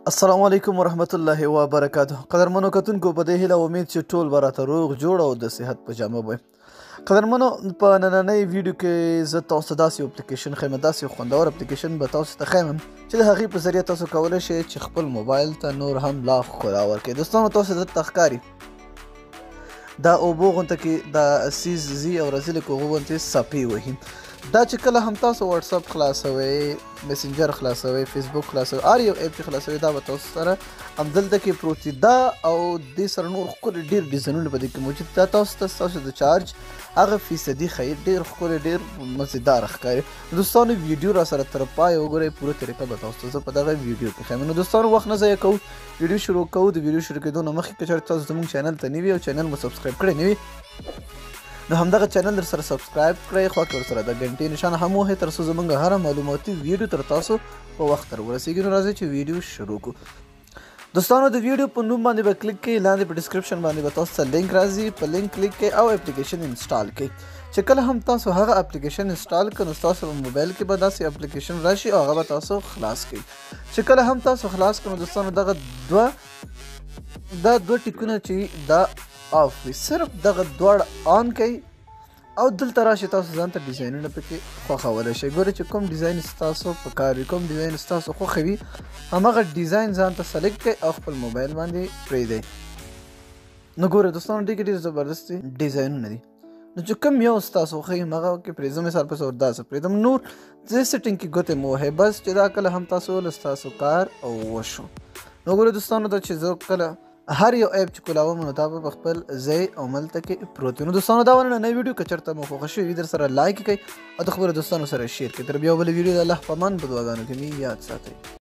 السلام علیکم ورحمت الله وبرکاته. قدرمنو کتونکو، په دې هیله امید چې ټول به راته روغ جوړ او د صحت په جامه وئ. قدرمنو، په نننۍ ویډیو کې زه تاسو ته داسې یو اپلیکیشن ښیم، داسې یو خوندور اپلیکیشن به تاسو ته ښیم چې د هغې په ذریعه تاسو کولی شئ چې خپل موبایل ته نور هم لا ښکلا ورکړئ. دوستانو، تاسو دلته ښکاري دا اوبو غونته کې دا څیز ځي او راځي، لکه اوبو غونتې څپې وهي. دا چې کله هم تاسو واتساپ خلاصوئ، میسنجر خلاصوئ، فیسبوک خلاصوئ، هر یو اپ چې خلاصوئ، دا به تاسو سره همدلته کې پروت وي. دا او دې سره نور ښکلي ډېر ډیزاینونه په دې کې موجود. دا تاسو ته ستاسو د چارج هغه فیصدي ښیي، ډېر ښکلی، ډېر مزیدار ښکاري. دوستانو، ویډیو را سره تر پایه وګورئ، پوره طریقه به تاسو ته زه په دغه ویډیو کې ښیم. نو دوستانو، وخت نه ضایع کوو، ویډیو شروع کوو. د ویډیو شروع کېدو نه مخکې که چېرې تاسو زموږ چینل ته نه وي او چینل مو سبسکرایب کړی نه وي، نو همدغه چینل در سره سبسکرایب کړئ، خوا کې ورسره د ګنټې نشان هم ووهئ، تر څو زموږ هره معلوماتي ویډیو تر تاسو په وخت تر ورسېږي. نو راځئ چې ویډیو شروع کړو. دوستانو، د ویډیو په نوم باندې به کلیک کړئ، لاندې په ډیسکرپشن باندې به تاسو ته لینک راځي، په لینک کلیک کړئ او اپلیکیشن انسټال کړئ. چې کله هم تاسو هغه اپلیکیشن انسټال کړئ، نو ستاسو په موبایل کې به داسې اپلیکیشن راشي او هغه به تاسو خلاص کړئ. چې کله هم تاسو خلاص کړئ، نو دوستانو، دغه دوه دا دوه ټیکونه چې دا آف وي، صرف دغه دواړه آن کړئ او دلته راشي، تاسو ځان ته ډیزاینونه پکې خوښولی شئ. ګورئ چې کوم ډیزاین ستاسو په کار وي، کوم ډیزاین ستاسو خوښ وي، هماغه ډیزاین ځان ته سلیکټ کړئ او خپل موبایل باندې پرېږدئ. نو ګورئ دوستانو، دې کې ډېر زبردست ډیزاینونه دي. نو چې کوم یو ستاسو خوښ وي، هماغه کې پرېږدم. مثال په څور داسې پرېږدم، نور دې سیټینګ کې ګوتې مو وهئ، بس چې دا کله هم تاسو له ستاسو کار وشو. نو ګورئ دوستانو، دا چې زه کله هر یو اپ چې کولاوم، نو دا به په خپل ځای او ملته کې پروت وي. نو دوستانو، دا ونه نننۍ ویډیو که چېرته مو خوښه شوې وي، در سره لایک کړئ او د خپلو دوستانو سره شیر کړئ. تر بیا بله ویډیو، د الله په امان، په دعاګانو کې مې یاد ساتئ.